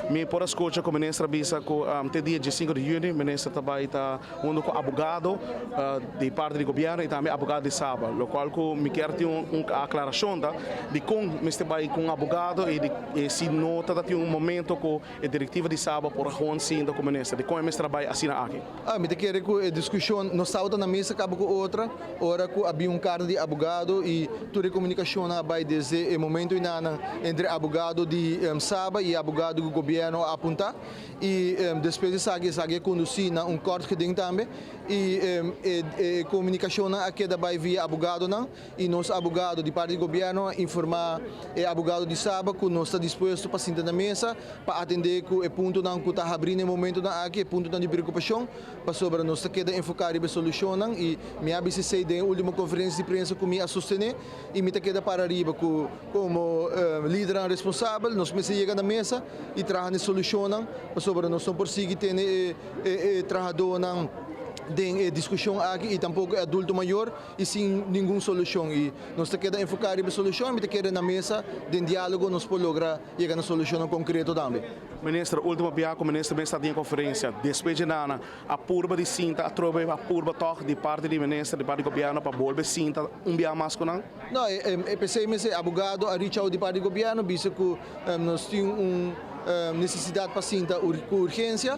Mi por a scucha cu minister a bisa cu te dia 5 di juni, minister tambe ta hunto cu abogado di parti di gobierno y tambe abogado di SABA, lo cual cu mi kier tin un aclaracion ta, di con minister bay cu abogado y si no ta tin un momento cu e directiva di SABA por gewoon sinta cu minister, di con minister bay asina aki? Ah, mi ta kere cu e discusion no tabata na mesa caba cu otro, ora cu a bin un carta di abogado y tur e comunicacion a bay desde e momento ey entre abogado di SABA y abogado di gobierno a apunta y despues esaki a conduci na un kort geding tambe y comunicacion a keda bay via abogadonan y nos abogado di parti di gobierno a informa e abogado di SABA cu nos ta dispuesto pa sinta na mesa pa atende cu e puntonan cu ta habri na e momentonan aki, e puntonan di preocupacion, pasobra nos ta keda enfoca riba solucion y mi a bisa esey den ultimo conferencia di prensa cu mi a sostene y mi ta keda para ariba cu como lider responsabel nos mester yega na mesa y traha na solucion, pasobra nos no por sigui tene e trahadornan den discusion aki y tampoco adulto mayor y sin ningun solucion, y nos ta keda enfoca riba solucion. Mi ta kere na mesa den dialogo nos por logra yega na solucion concreto tambe. Minister, ultimo biaha cu minister mes a tin conferencia, despues di nana, a purba di sinta, a trobe a purba toch di parti di minister, di parti di gobierno, pa bolbe sinta un biaha mas cu nan? No, e mes abogado a reach out di parti di gobierno, bisa cu nos tin un necesidad pa sinta cu urgencia.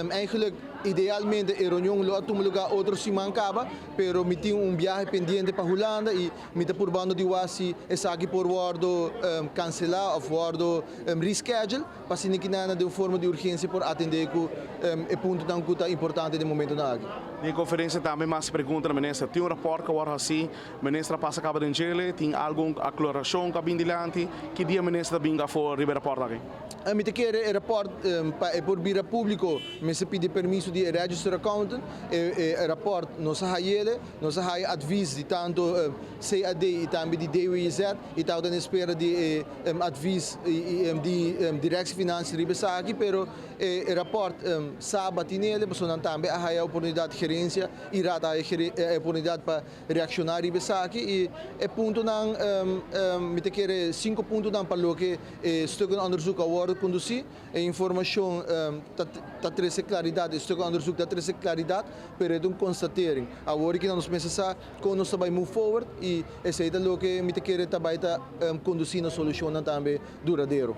Eigenlijk, idealmente, e reunion lo a tuma lugar otro siman caba, pero mi tin un biahe pendiente pa Hulanda y mi ta purbando di wak si esaki por wordo cancela of wordo reschedule, pa asina cu di un forma di urgencia por atende cu e puntonan cu ta importante di momentonan aki. Na conferencia tambe mas pregunta na minister. Tin un rapport cu awor asina, minister a pasa caba di tin algun aclaracion cu a bin dilanti? Ki dia minister ta bin for riba rapport aki? Mi ta kere e rapport pa e por bira publico, mester pidi permiso di register accountant. E rapport nos a hayele, nos a haya advies di tanto CAD y tambe di DWZ y ta na espera di advies di Directie Financiën riba esaki, pero e rapport SABA tinele, pasobra nan tambe a haya oportunidad, gerencia y raad a haya oportunidad pa reacciona riba esaki y e puntonan, mi ta kere cinco puntonan pa loke stukkenonderzoek a wordo conduci. E informacion ta trece claridad, e stukkenonderzoek ta trece claridad, pero e ta un constatering. Awor cu nos mester sa con nos bay move forward y esey ta loke mi ta kere tambe ta conduci na solucion tambe duradero.